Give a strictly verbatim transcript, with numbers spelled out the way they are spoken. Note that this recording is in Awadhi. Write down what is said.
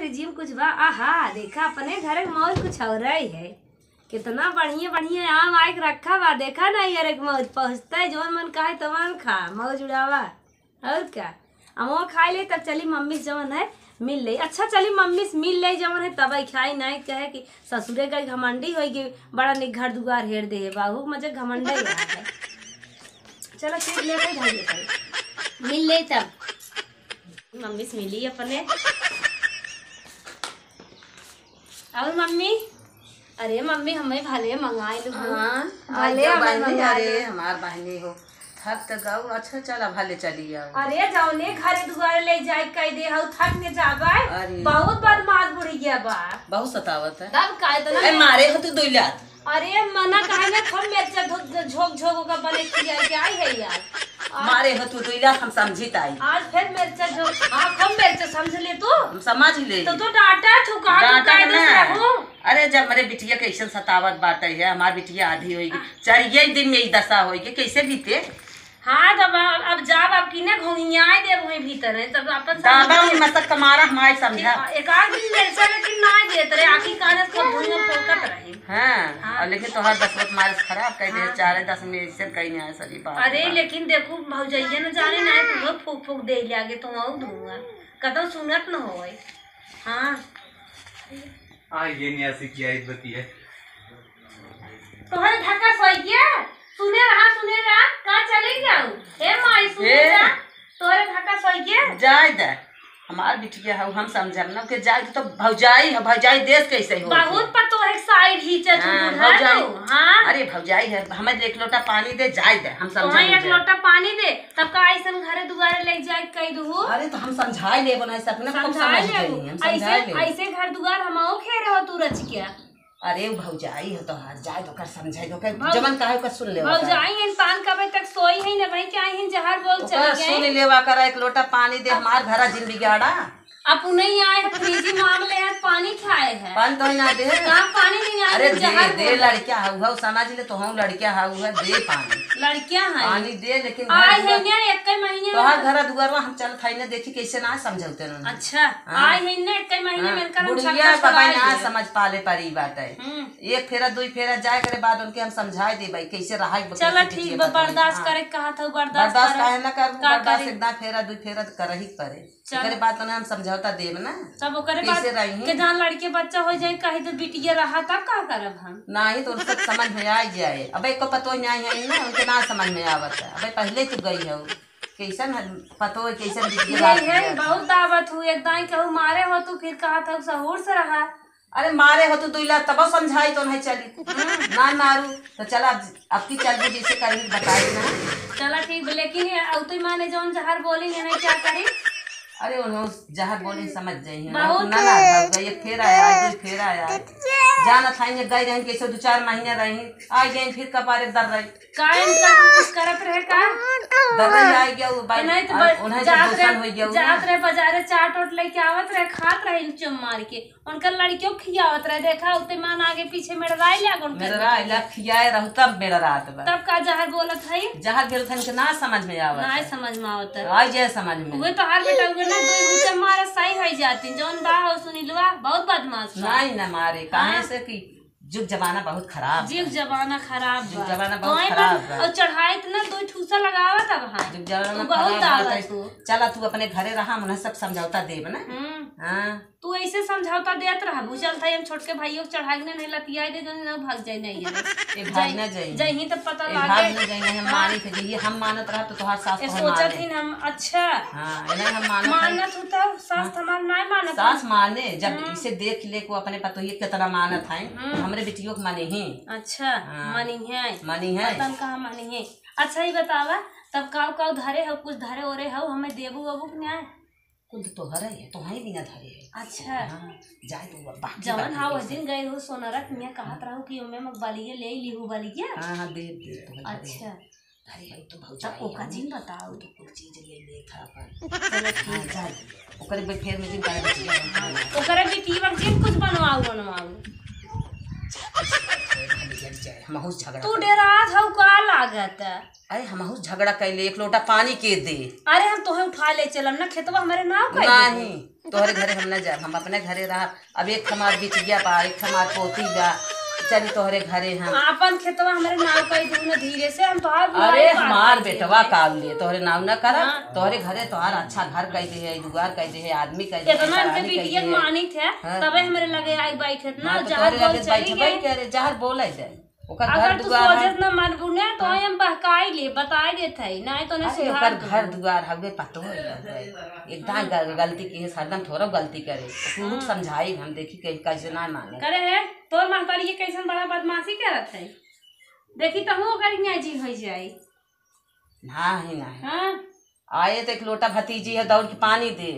जिम कुछ बा, आहा, देखा अपने घर के मौज कुछ और ही है। कितना बढ़िया बढ़िया आम आइके रखा बा, देखा ना यार, एक मौज पहुँचता है, जौन मन कहे तवन खा, मौज उड़ावा। और का, अमवा खाई ले, तब चली मम्मी से जवन है मिल ले। अच्छा चली मम्मी से मिल ले, जवन है तब खाई, नहीं कहे कि ससुरे का घमंडी होई कि बड़ा निक घर दुआर हेर दे है, बाहू मजे घमंडे रहा है। चलो ठीक ले भाई, भाई, भाई। मिल ले तब। मम्मी से मिली अपने। और मम्मी, अरे मम्मी, हमें भले मंगाए लो। हाँ, भले हमें बहनी, मंगाए लो। अरे हमार बहनी हो, थक त गऊ। अच्छा चला, भले चली आओ। अरे जौने घरे दुआरे ले जाए कह दे हो, थक के जाबे। अरे। बहुत बदमाश बुढ़िया बा। बहुत सतावत है। तब का इतना ए, मारे हो तू दुई लात। अरे मना काहे ना, खूब मिर्चा झोंक झोंक ओका बने खिया के आई है यार। आज मारे हो तू दुई लात, हम समझी ताई। आज फिर मिर्चा झोंक, हाँ, खूब मिर्चा समझ ले तू। हम समझ ले। तो तू डांटा तू कहा, तू डांटा काहे ना। से रहू? अरे जब मेरे बिटिया के ऐसन सतावत बाटे है, हमार बिटिया आधी होई गई, हाँ। चार ये दिन में ई दशा होई गई, कैसे बीते? हाँ, तब अब, अब जाब, अब किने घोंघियाए देब वहीं भीतर है, तब अपन दादा समझ उन मसक कमारा हमारे समझा। एक आध दिन मिर्चा लेकिन ना देत रहे, आखिर काले सब धुआं फोकत रहे। हाँ, हाँ। और लेकिन तोहार दसवत मारे से खराब कह दे, हाँ। चारे दस में ऐसे कहीं नहीं आए सभी बात अरे, बा। लेकिन देखू, भौजैया न जाने ना, तू फूक फूक दे ले आगे, तू आऊ धुआं, कतौ सुनत न होए। हाँ। आ, ये नहीं आसी की आई बती है। तोहरे धक्का सोई गया? सुने रहा, सुने रहा, का चले जाऊ? ए माई, सुने ए। रहा, तोहरे धक्का सोई गया? जाए दे, हमार बिटिया हऊ, हम समझब ना, के जाए दे तो भौजाई है, भौजाई देश कैसे हो? बहुत पतोह एक साइड ही चचू हाँ, बूढ़ा भौजाई। तो, हाँ। अरे भौजाई है, हमें एक लोटा पानी दे, जाए दे, हम समझब तोहे एक ना। लोटा पानी दे, तब का ऐसन घरे दुआरे ले जाए कह दू? अरे तो हम समझाए लेबो ना, सब ना खूब समझाए समझ लेबो। जाई, हम समझाए ऐसे, लेबो। ऐसे घर दुआर हम आओ खेरे हो तू रच के। अरे, उ भौजाई हो तोहार, जाए दो, ओकर समझाए दो, ओकर भौ-, जवन कहे, ओकर सुन ले, ओकर। भौजाई हैं, तान कबे तक सोई हैं, न भाई, क्या हैं, जहर बोल ओकर चली गए। सुन लेवा करा, एक लोटा पानी दे, हमार घरा जिन बिगाड़ा। अब उ नहीं आए, फ्रिज में आम ले आए, पानी खाए हैं। पानी तो ही ना दे। कहाँ पानी नहीं आए, अरे, जहर दे, दे, बोल। लड़किया हऊ, हऊ, समझ ले, तो हऊ लड़किया हऊ है, दे पानी। लड़किया हैं। पानी दे, लेकिन आए घर हैं दुआर, ना, एक महीने में तोहार तो घर दुआरवा हम चलत हई ना, देखी कैसे ना समझौते ना। अच्छा, हाँ। आए हैं ना, एक महीने हाँ। में इनकर हम बुढ़िया छक्का का भाई छुड़ाए ना देब। समझ पाले पर ई बात है। हम्म। एक फेरा, दुई फेरा जाए करे बाद उनके हम समझाए देबे, कैसे रहा, चला कैसे ठीक बा, बर्दाश्त हाँ। करे के कहा था, बर्दाश्त बर्दाश्त करे। काहे ना करबू, का बर्दाश्त करी? एक दाई फेरा, दुई फेरा तो करही के पड़े। चल। ओकरे बाद तो ना हम समझौता देब ना। तब ओकरे बाद कैसे रही? के जहाँ लड़के बच्चा हो जाए, कहे तो बिटिया रहा, तब का करब हम? नाही तो उनसे समझ में आ जाए। अबे एको पतोह नाही है ना, उनके ना समझ में आवत है। अबे पहले तू गई हो, कैसन है पतोह, कैसन बिटिया ये बात है, है। बहुत दावत हूँ, एक दाई कहू मारे हो तू, फिर कहा था सहूर से रहा। अरे मारे हो तू दुई लात तबो समझाई तो नहीं चली। हम्म। ना मारू तो चला अब, अब की चल भी जैसे करी बताई ना। चला ठीक बा, लेकिन ये अउतुई माने जौन जहर बोली है ना क्या करी? अरे उन्हों जहर बोली समझ जाई है। बहुत ना ना भाग गई, एक फेरा आया, दो फेरा आया। जाना था ये गई रही कैसे दो चार महीने रही, आ गई फिर कपारे दर रही। का इनका कुछ करत रहे का? दर रही आ गया वो बाई, नहीं तो और ब-, उन्हें जब जात दोसन रहे, हो गया वो जात ना। रहे बाजारे चाट ओट लेके आवत रहे, खात रहे चुम मार के। उनकर लड़कियों खियावत रहे, देखा, उते मान आगे पीछे मेड़राए लाग उनकर मेड़राए लड़कियां। लाग, खियाए रहू तब मेड़रात बा। तब का जहर बोलत हई? जहर बोलत हई, इनके ना समझ में आवत ना है। समझ में आवत है। आ जाए समझ में। उहे तोहार बेटा, उहे ना, दो घूंटे मारे सही हो जाती। जौन बा हो सुनीलवा, बहुत बदमाश बा। नहीं ना मारे, काहे हाँ। से कि जुग जमाना बहुत खराब जुग बा। जमाना खराब जुग बा। जमाना बहुत तोहे खराब पर बा। और चढ़ाई इतना दो ठूसा लगावत अब हाँ। जुग जमाना तू बहुत खराब बा, दावत तो तू। चला तू अपने घरे रहा, हम उन्हें सब समझौता देब ना। हम्म। हाँ। तू ऐसे समझौता देत रहबू, चल था हम छोटके भाइयों के चढ़ाई ने नहीं लतियाए दे, जौन ना भाग जाए नहीं है। ए, भाग जाई, ना जाई। जाई ही तब पता ए, लागे। भाग ना जाई, नहीं, हम हाँ। मानी थे, जइए हम मानत रहा तो तोहार सास ए, तोहार सोचत माने। ही ना हम, अच्छा। हाँ, ए, नहीं, हम मानत हई। मानत हूँ तब सास हाँ। हमार ना मानत सास हूँ। माने, जब हम्म। इसे देख ले को अपने पतोहिए कितना मानत है, हम्म। हमरे बिटियों के माने ही। अच्छा, हाँ। मानी है। मानी है। पता न कहाँ मानी है। अच्छा, ये बतावा, तब काऊ काऊ धरे हो, कुछ धरे ओरे हो, हमें देबू ओबू के न्याय? कुल तो तोहरे है, तोहरे बिना धरे है। अच्छा। हाँ, जाए तो अब बाकी जवन बात हाँ, है उस कैसे? दिन गए हो सोनरा के मियाँ कहत रहो कि ओमे मग बलिया ले ली हो बलिया। हाँ, हाँ, दे, दे, तोहरे धरे है। अच्छा। धरे है तो भौजाई तब ओका है। जिन बताओ। तो कुल चीज ले ले था अपन। चलो ठीक हाँ, है। जाए। ओकरे बे-, फेर में जिन करे बचिया हम हाँ, खाना। ओकरे बेटी बन जिन कुछ बनवाओ, बनवाओ। जाए, जाए, जाए, हम झगड़ा तू कर। डेरात हऊ का लागत? अरे, हमहू झगड़ा कैले, एक लोटा पानी के दे। अरे, हम तोहे उठा ले चलम ना, खेतवा हमरे नाव कर दे। नहीं, तोहरे घरे हम ना जाब, हम अपने घरे रहब। अब एक हमार बिटिया बा, एक हमार पोती बा, चली तोहरे घरे हम। आपन खेतवा हमरे नाव कर दू ना, धीरे से हम तोहार बुआई अरे, बात हमार करते बेटवा हैं। काल लिए तोहरे नाव ना करब। हाँ। तोहरे घरे तोहार अच्छा घर कर दे है, दुआर कर दे है, आदमी कर दे है, इतना हमके परानी कर बिटिया दे है। मानित है, हाँ। तबे हमरे लगे आई बैठत ना, हाँ, तो जहर तोहरे बोल लगे चली बैठबे गए। करे, जहर बोले दे। ओकर घर अगर तू दुआर है। सोचत ना मानबू ना, तो हाँ। हम बहकाई ले, बताई देत है, नहीं तो ना अरे, सुधार ओकर देबू। घर दुआर हवे, पतो है, एकदम ग-, गलती की है, सरदम थोड़ा गलती करे, खूब हाँ। समझाई हम, देखी कहीं कैसे ना माने। करे है, तोर महतारी ये कैसन बड़ा बदमाशी करत है, देखी तहूँ ओकर हियाँ जी हो जाई। ना ही ना है। हाँ। आए तो एक लोटा भतीजी है, दौड़ के पानी दे,